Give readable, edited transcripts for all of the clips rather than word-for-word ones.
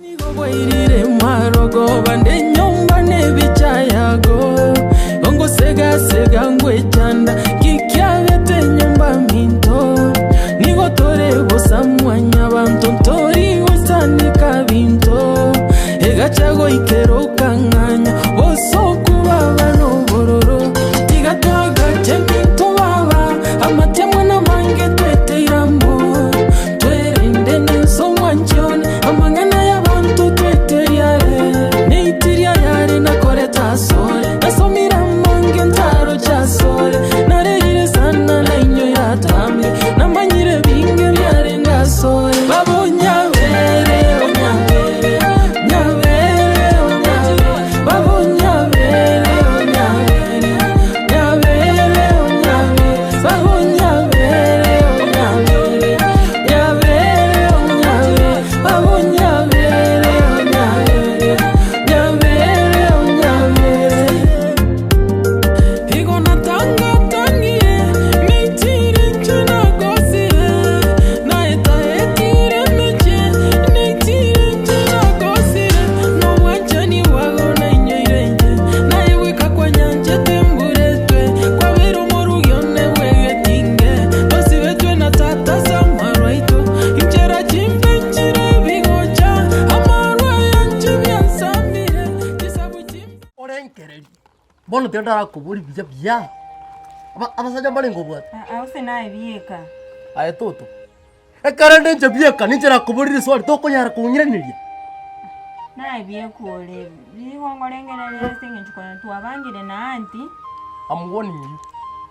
Nigo bwairire marogoba nenyomba nebicha yago, Ongosega-sega ngwechanda, nki kiabete nyomba minto? Nigo tore bosa mwanyabanto, ntori goisaneka binto, Egacha goikera okang'anya, bosoku baba nobororo. Tiga twagache minto baba, amatemwa namange tweteire amo. Twerende nense omwanchi one, amang'ana y'abanto tweteria are. Neitiria yare nakorete asore, nasomire amange ntaroche asore. Narerire sana nainwe yatamire, namanyire binge biarenge asore. Baba onyabere, onyabere, nyabere, onyabere, Baba onyabere, onyabere, nyabere, onyabere, Baba onyabere, onyabere. Tosibetwe na tata ase amarwa aito, inchera chimbe nchire ebigocha, amarwa ayanche biansamire, chisabu chimbe. Orengererie, bono tiga ndarakoborie buya buya, aba abasacha mbarenge obwate? Aa gose naye bieka. Aye toto, ekero rende inche bieka ninche nakoborie riswali tokonyara kong'iraneria? Naye bieka ore, nigo nkorengereria ase eng'encho konya twabangire na aunty. I'm warning you,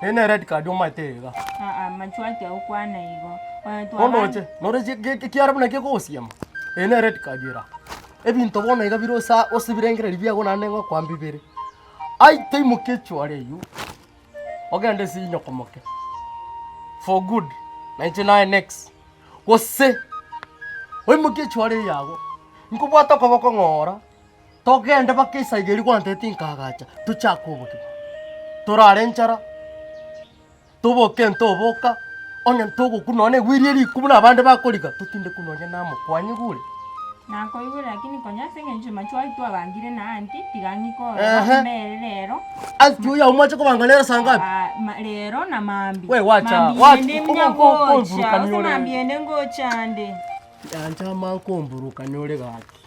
eye ne red card omanyete eye iga. Aa machwati agokwana igo, konya Bono twabangire. oche, nore ekiara buna kegosiema, eye ne red card ere aa. Ebinto bono iga bire osa ase ebirengererio biago naende ngokoa mbibere. Ai toimokie echwara eywo, ogende ase inyokomoke, for good, na inche naye next. Gose, oimokie echwara eye yago, nkobwate okoboko ng'ora, togende mpaka esaiga eria gwantebeti nkaagacha, tochake obogima. Torare enchara. Toboke ntoboka, onye ntogokwa nonya negwiri eriku buna abande bakoriga, totindekwe nonya namokwanyigure. Nakoigure lakini konya ase eng'encho machwari twabangire na aunty tiga ng'ike ororo Ehe. mbere rero. Aunty oyo mwache kobanga rero saa ngapi? Ah, ma, rero na mambi. We wacha, Mambi wacha, ende obo- mnya obo- gocha, okoburukania ose ore. mambi ende ngocha nde. Yancha ama nkomburukania ore gaki.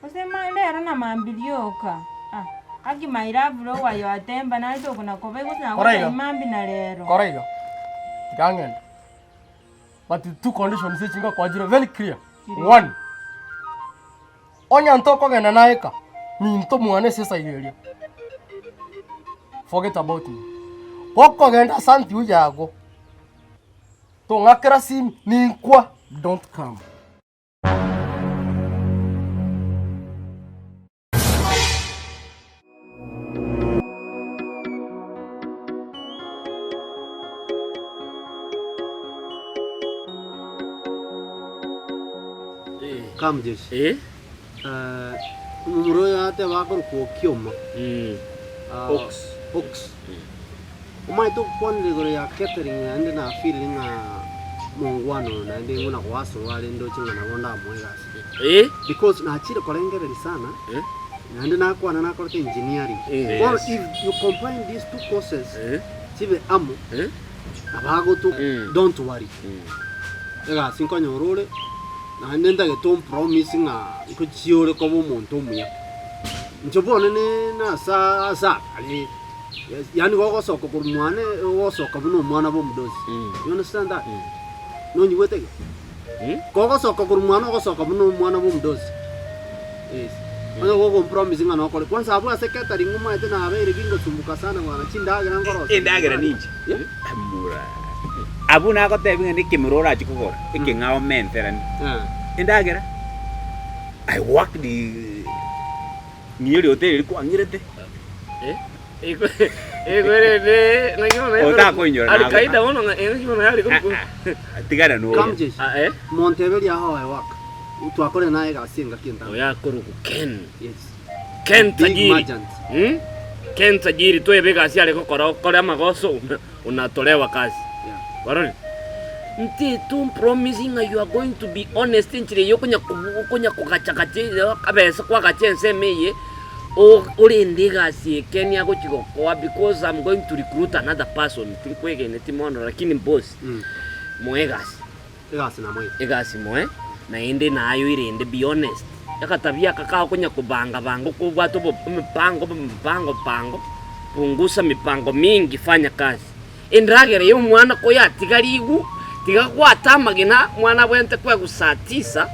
Gose ma rero na mambia rioka, ah, aki my love lower your temper naye tokona koba gose Kora iga. nagotebia mambia na rero. Kora iga, tiga ng'ende. But the two conditions echi ngokoa chire very clear. One, onye ntokogenda naye ka, minto mwane ase esaiga eria, forget about me. Gokogenda ase aunty oyio ago, tong'akera simi, ninkwa, don't come. Come Jeshi. Eh? Eh, omomura oyo ateba akorokwa Okioma. Mm. Ah, Ox. Ox. Omanyete ogokwanera igoro ya catering naende na feel ng'a mongwana oyo naende buna goasorwa are ndoche ng'a nabo ndamoe egasi. Eh? Because nachire korengereria sana Eh? naende nakwana nakorete engineering. Eh. Bono Yes. if you combine these two courses Eh? chibe amo Eh? nabo agotu Mm. don't worry. Mm. Egasi nkonyora ore naende ntagete ompromise ng'a nkochia ore koba omonto omuya. Inche bono ne nasa ase akare. Yes, yaani gogosoka korwa mwane, ogosoka buna omwana bw'omodosi. You understand that? Nonyigwete iga? Kogosoka korwa mwane ogosoka buna omwana bw'omodosi. Yes. Onye gokompromise ng'a nokore. Kwanza abwo ase catering omanyete nabeire gingosumbuka sana bwana, chindagera nkorosia. Endagera ninche? Yeah. Mura. Abwo nagotebi ng'a nekemero orache kogora, ekeng'ao menterani. Eh. Endagera, I worked Ng'iyo riote eri kwang'irete. Otakoinyora nago. Alkaida bono ng'a engaki bono yare korokwa. Ah, ah, Tigana noyo. Come Jeshi. Ah, eh? Monteberie how I work. Twakorire naye egasi engaki entambe. Oyo akorokwa Ken. Yes. Ken Big Tajiri. merchant. Hmm? Ken Tajiri twebe egasi are gokora okore amagoso una- unatolewa kazi. Yeah. Warorire? Ntaete ompromise ng'a you are going to be honest enchera eye okonya okonya kogacha gacha kabesa kwagacha ensemo eye, orende egasi eye Ken agochi gokoa because I'm going to recruit another person, tinkwegeneti mono lakini boss, moe egasi. Egasi namoete. Egasi moe, naende naye oirende, be honest. Agatabia aka kagokonya kobanga banga okobwate obo emipango mipango pango, pungusa mipango mingi fanya kazi. Endagera y'omwana koyatigarigwe, tiga gwata amagena, omwana abwenerete koegwa saa tisa,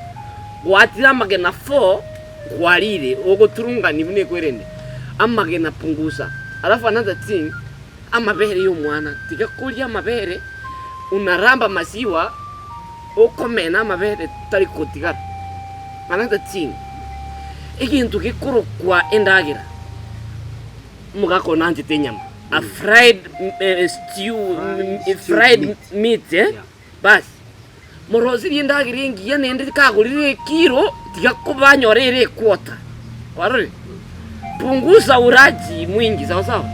gwatire amagena four, kwarire, ogoturungani buna ekwerende, amagena pungusa. Alafu another thing, amabere y'omwana, tiga koria amabere, unaramba maziwa, okomena amabere tari kotigara. Another thing, egento gekorokwa endagera. Omogaka one anchete enyama, a fried stew, fried meat eh, bas moroserie endagera engiya naende kagorire ekiro tiga kobanyora ere equarter, kwarorire? Punguza uraji mwingi sawa sawa,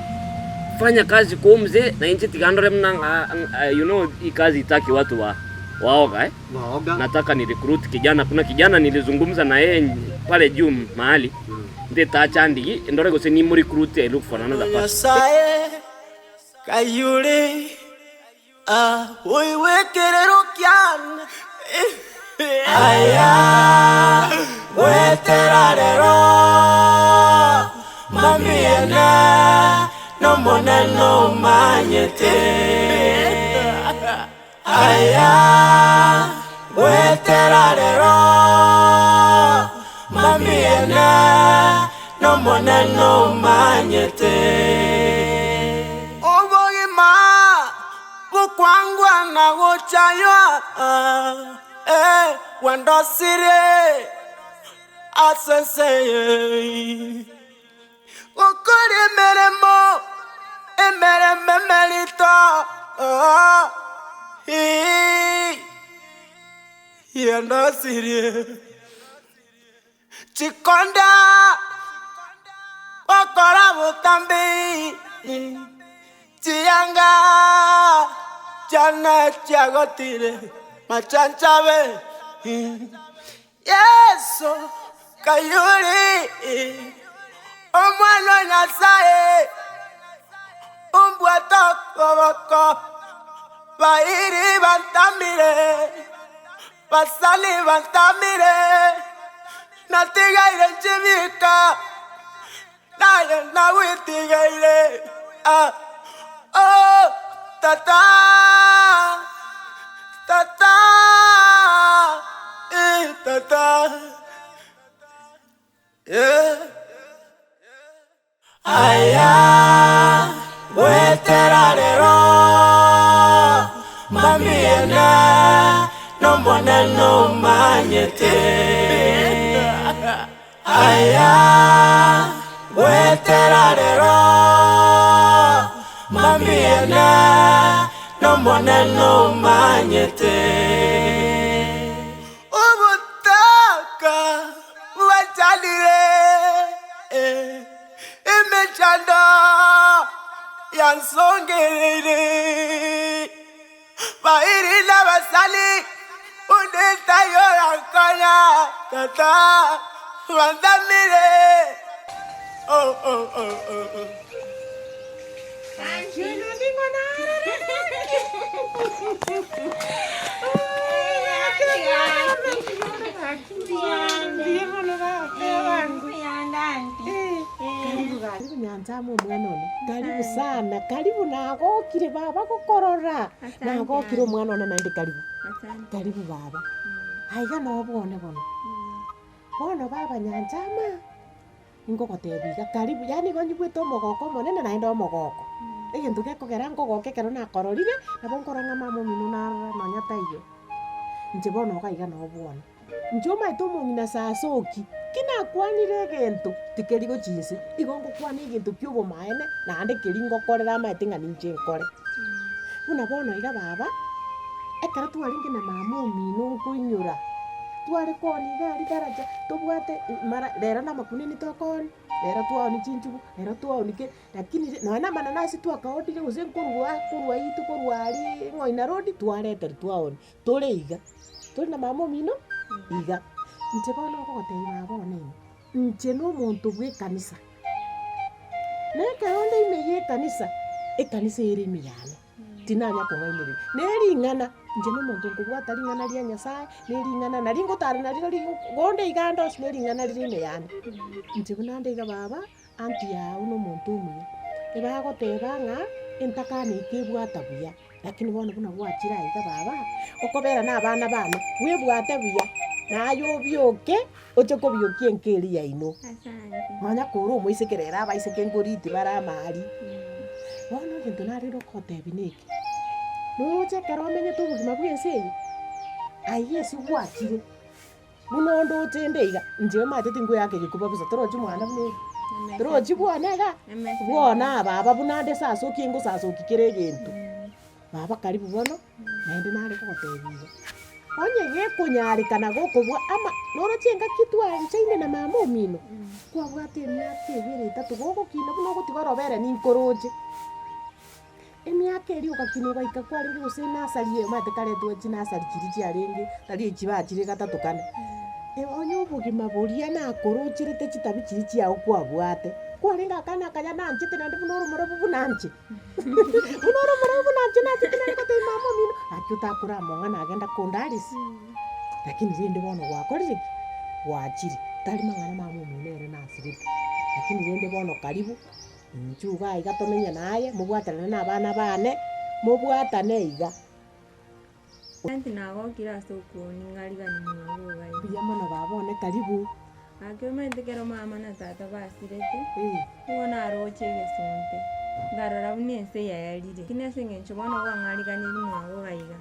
fanya kazi kwa omzee na inche tiga ndore buna ng'a you know hii kazi itaki watu wa waoga eh. Waoga. Nataka ni recruit kijana, kuna kijana nilizungumza na yeye pale juu mahali Ntetacha ndigi ndore gose nimo recruit I look for another person. Nyasaye kayure ah, oigwekerero kiane aya gwetera rero mamiene nomonene omanyete Aya gwetera rero mamiene n'Omonene omanyete. Obogima bokwangwa na gochaywa, eh, gwandosirie ase ense eye. Gokora emeremo, emeremo emerito, yandosirie chikonda gokora botambe, chianga chiane chiagotire machanchabe. Yeso kayuri Omwana o Nyasae, ombwate okoboko, Bairi bantamire, basani bantamire, Natigaire nchibika, naye nagwitigaire, ah, oh, tata, tata, eh, tata. Aya goetera rero mamiene n'Omonene omanyete. Aya goetera rero mamiene n'Omonene omanyete. Obotaka bwachandire emechando yansongereire, bairi nabasani onde taiyo orankonya tata bandamire oh oh oh oh oh. Karibu Nyanchama omwana one, karibu sana, karibu nagokire baba gokorora, nagokire omwana one naende karibu, karibu baba. Aiga nobwane bono, bono baba Nyanchama. Ingogotebia iga, karibu, yaani igo nyigwete omogoko omonene naende omogoko. Egento gekogera nkogoka ekero nakororire, nabo nkorora ng'a mama omino narora nonya taiyo. Inche bono iga iga noo bwono. Inche omanyete omong'ina sasoki, ki nakwanire egento, tikeri gochia inse, igo ngokwana egento kia obomaene, naende keria ngokorera amaete ng'a ninche nkore. Buna bono iga baba, ekero twarenge na mama omino nkoinyora. Tware koonia iga aria daraja, tobwate mara rero na amakunini tokoonia, rero twaonia chinchugu, rero twaonia ki, lakini ri nonya na amananasi twakaodire gose nkorwa korwa aitwe korwa aria ng'oina road, twareterwa twaonia, tore iga, tori na mama omino iga. Inche bono nkogotebia baba one iga, inche na omonto bwa ekanisa, na ekero onde ime ya ekanisa, ekanisa ere ime yane. Tinanya kong'ainereria. Ne ring'ana, inche nomonto nkobwata ring'ana ria Nyasaye, ne ring'ana nari ngotara nariro ri konde iga ande onsi ne ring'ana rire ime yane. Inche buna nde iga baba, aunty yao na omonto omuya, ebagoteba ng'a entakana eye tebwata buya, lakini bono buna gwachire aiga baba, okobera na abana bane, bwebwate buya, naye obioke, oche kobiokia enka eria yaino. Nonya kore omoiseke rero abaiseke nkoriti bare amari. Bono egento narende okotebia neke, noroche ekero omenyete obogima bwa ense eye, aiga ase gwachire, buna ondoche inde iga, inche omanyete tinkoeaka egekuba bosa, torochi mwana buna ere, torochi bwane igaa, bwona baba buna ande sasokie ngosasokia kera egento. Baba karibu bono, naende nare kogotebia iga, onye gekonyarekana gokobua ama noroche engaki twanchaine na mama omino, kwabwate emiaka ebere etato gogokina buna ogotiga orobere ninkoroche. Emiaka eria ogakina ogaika kwarenge gose enasari eye omanyete kare twa chinasari chiria chiarenge tari echi bachire gatato kane, onye obogima boria nakorocherete chitabia chiria chiago kwabwate, kwarenge akana akaya nanchete naende buna ore omorobu buna inche. Buna ore omoreu buna inche nachete nare gotebia mama omino, gaki otakore among'ana agenda kondarisia, lakini rende bono gwakorire ki? Gwachire, tari mang'ana mama omino ere nasirete, lakini rende bono karibu, inchuo iga iga tomenye naye, mobwatanane na abana bane, mobwatane iga. Asante nagokire ase okoning'arigania mwago iga. Mbuya mono baba one karibu. Gaki omanyete ekero mama na tata basirete, nigo naroche egesunte, nkarora buna ense yaerire. Lakini ase eng'encho bono kwang'ariganirie mwago iga iga,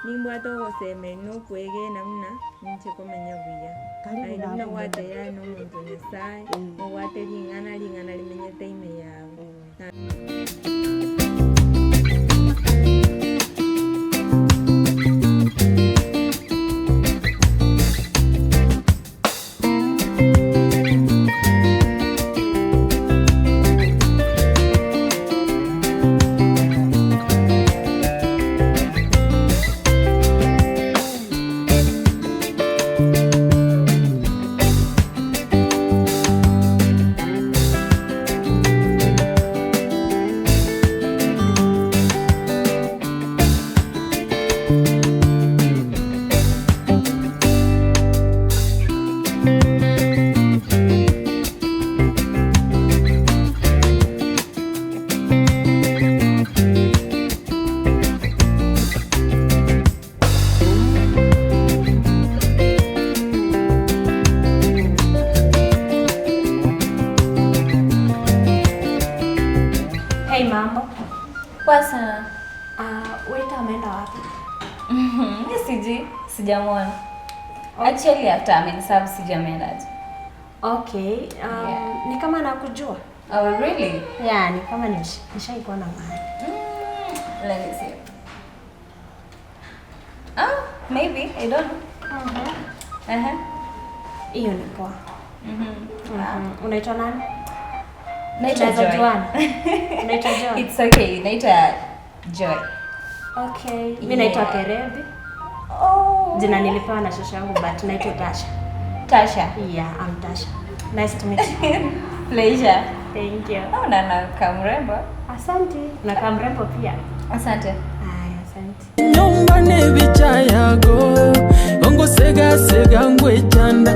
nimbwate ogosemeria na okwegena buna ninche komenya buya. Naende buna gwatebire aye nomonto o Nyasaye, obwate ring'ana, ring'ana rimenyete ime yago. Hey, mambo. Poa sana. Uh, waiter ameenda wapi? Mi sijui, sijamwona. Actually after ameniserve sijui ameenda aje. Okay, Yeah. ni kama nakujua. Oh, really? Yeah, ni kama nishaikuwa na mahali. Let me see. Ah, maybe, I don't know. Uh-huh. Hiyo ni poa. Unaitwa nani? Naitwa Tunaweza Joy. juana. Unaitwa Joy? It's okay, naitwa Joy. Okay. Mi naitwa Yeah. Kerebi. Oh. Jina nilipewa na shosho yangu but naitwa Tasha. Tasha. Yeah, I'm Tasha. Nice to meet you. Pleasure. Thank you. Oh, na nakaa mrembo. Asante. Nakaa mrembo pia. Asante. Haya, asante. Nyumba nebicha yago ongosegasega ngwechanda.